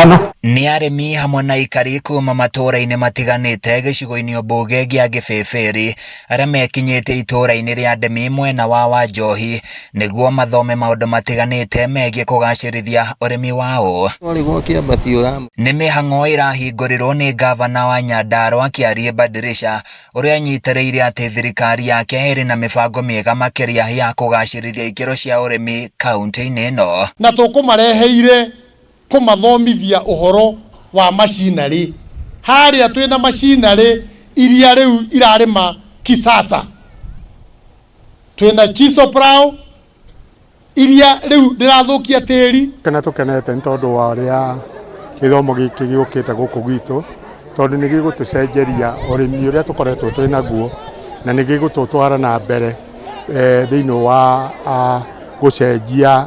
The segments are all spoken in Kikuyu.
5. Nĩ arĩmi hamwe na aikari kuma matũũra-inĩ matiganĩte gĩcigo-inĩ mbunge gĩa Gĩbĩbĩri arĩa mekinyĩtie itũũra-inĩ rĩa Ndemi mwena wa Wanjohi nĩguo mathome maũndũ matiganĩte megiĩ kũgacĩrithia ũrĩmi wao. Nĩ mĩhang'o ĩrahingũrirwo nĩ ngavana wa Nyandarua Kĩarie Badirisha ũrĩa anyitĩrĩire atĩ thirikari yake ĩrĩ na mĩbango mĩega makĩria ya kũgacĩrithia ikĩro cia ũrĩmi kaunti-inĩ ĩno. Na tũkũmareheire kũmathomithia ũhoro wa macinarĩ. Harĩa twĩna macinarĩ iria rĩu irarĩma kisasa, twĩna chisel plow iria rĩu ndĩrathũkia tĩri. Kena tũkenete nĩ tondũ wa ũrĩa gĩthomo gĩkĩ gĩũkĩte gũkũ gwitũ, tondũ nĩ gĩgũtũcenjeria ũrĩmi ũrĩa tũkoretwo twĩ naguo, na nĩ gĩgũtũtwara na mbere thĩinĩ wa gũcenjia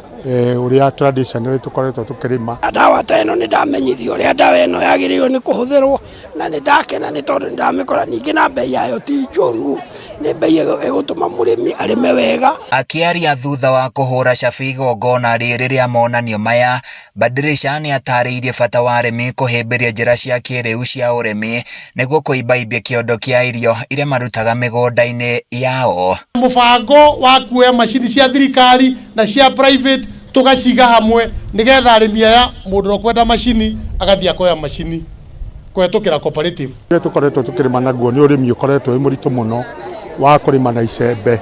ũrĩa traditionally tũkoretwo tũkĩrĩma. Ndawa ta ĩno nĩ ndamenyithio ũrĩa ndawa ĩno yagĩrĩirwo nĩ kũhũthĩrwo, na nĩ ndakena nĩ tondũ nĩ ndamĩkora, ningĩ na mbei yayo ti njũru, nĩ mbei ĩgũtũma mũrĩmi arĩme wega. Akĩaria thutha wa kũhũra cabi igongona rĩrĩ rĩa monanio maya, Badirisha nĩ atarĩirie bata wa arĩmi kũhĩmbĩria njĩra cia kĩrĩu cia ũrĩmi nĩguo kũimbaimbia kĩondo kĩa irio iria marutaga mĩgũnda-inĩ yao. Mũbango wa kuoya macini cia thirikari na cia private tũgaciga hamwe nĩgetha arĩmi aya, mũndũ ũrĩa ũkwenda macini agathiĩ akoya macini kũhetũkĩra cooperative. Ũrĩa tũkoretwo tũkĩrĩma naguo nĩ ũrĩmi ũkoretwo wĩ mũritũ mũno wa kũrĩma na icembe,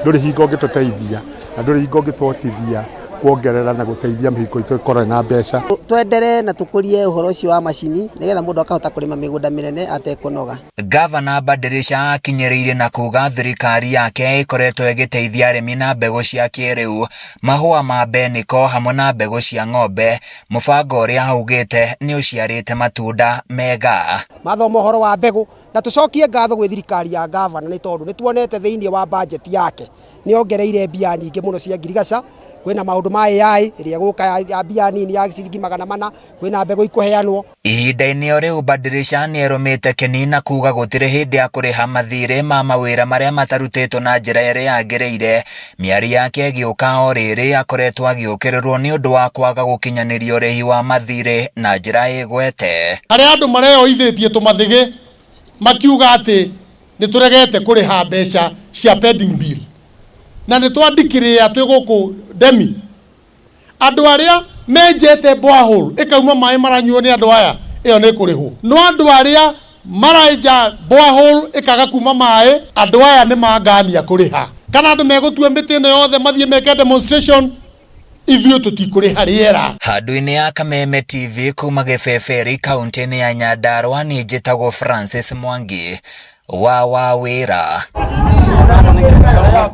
ndũrĩ hingo ũngĩtũteithia na ndũrĩ hingo ũngĩtũhotithia kuongerera na gũteithia mĩhuko itũ ĩkorwo na mbeca. Twenderee na tũkũrie ũhoro ũcio wa macini nĩgetha mũndũ akahota kũrĩma mĩgũnda mĩnene atekũnoga. Gavana Badirisha akinyĩrĩirie na kuga thirikari yake ĩkoretwo ĩgĩteithia arĩmi na mbegũ cia kĩrĩu, mahũa ma mbeniko hamwe na mbegũ cia ng'ombe, mũbango ũrĩa augĩte nĩ ũciarĩte matunda mega. Mathoma ũhoro wa mbegũ, na tũcokie ngatho gwĩ thirikari ya gavana nĩ tondũ nĩ tuonete thĩinĩ wa budget yake nĩ ongereire mbia nyingĩ mũno cia ngirigaca. Kwĩna maũndũ ma AI ĩrĩa ĩgũka ya mbia nini ya ciringi 400, kwĩna mbegũ ikũheanwo. Ihinda-inĩ o rĩu Badirisha nĩ erũmĩte kĩni na kuga gũtirĩ hĩndĩ akũrĩha mathirĩ ma mawĩra marĩa matarutĩtwo na njĩra ĩrĩa yagĩrĩire. Mĩario yake ĩgĩũka o rĩrĩ akoretwo agĩũkĩrĩrwo nĩ ũndũ wa kwaga gũkinyanĩria ũrĩhi wa mathirĩ na njĩra ĩgwete. Harĩa andũ mareyoithĩtie tũmathĩgĩ makiuga atĩ nĩ tũregete kũrĩha mbeca cia pending bill, na nĩ twandikĩrĩa twĩ gũkũ Ndemi andũ arĩa menjete borehole ĩkauma maĩ maranyuo nĩ andũ aya, ĩyo nĩ kũrĩhwo, no andũ arĩa marenja borehole ĩkaga kuma maĩ, andũ aya nĩ mangania kũrĩha. Kana andũ megũtua mĩtĩ ĩno yothe mathiĩ meke demonstration, ithuĩ tũtikũrĩha rĩera. Handũ-inĩ ya Kameme TV kuma Gĩbeberi kaunti-inĩ ya Nyandarua, niĩ njĩtagwo Francis Mwangi wa Wawĩra.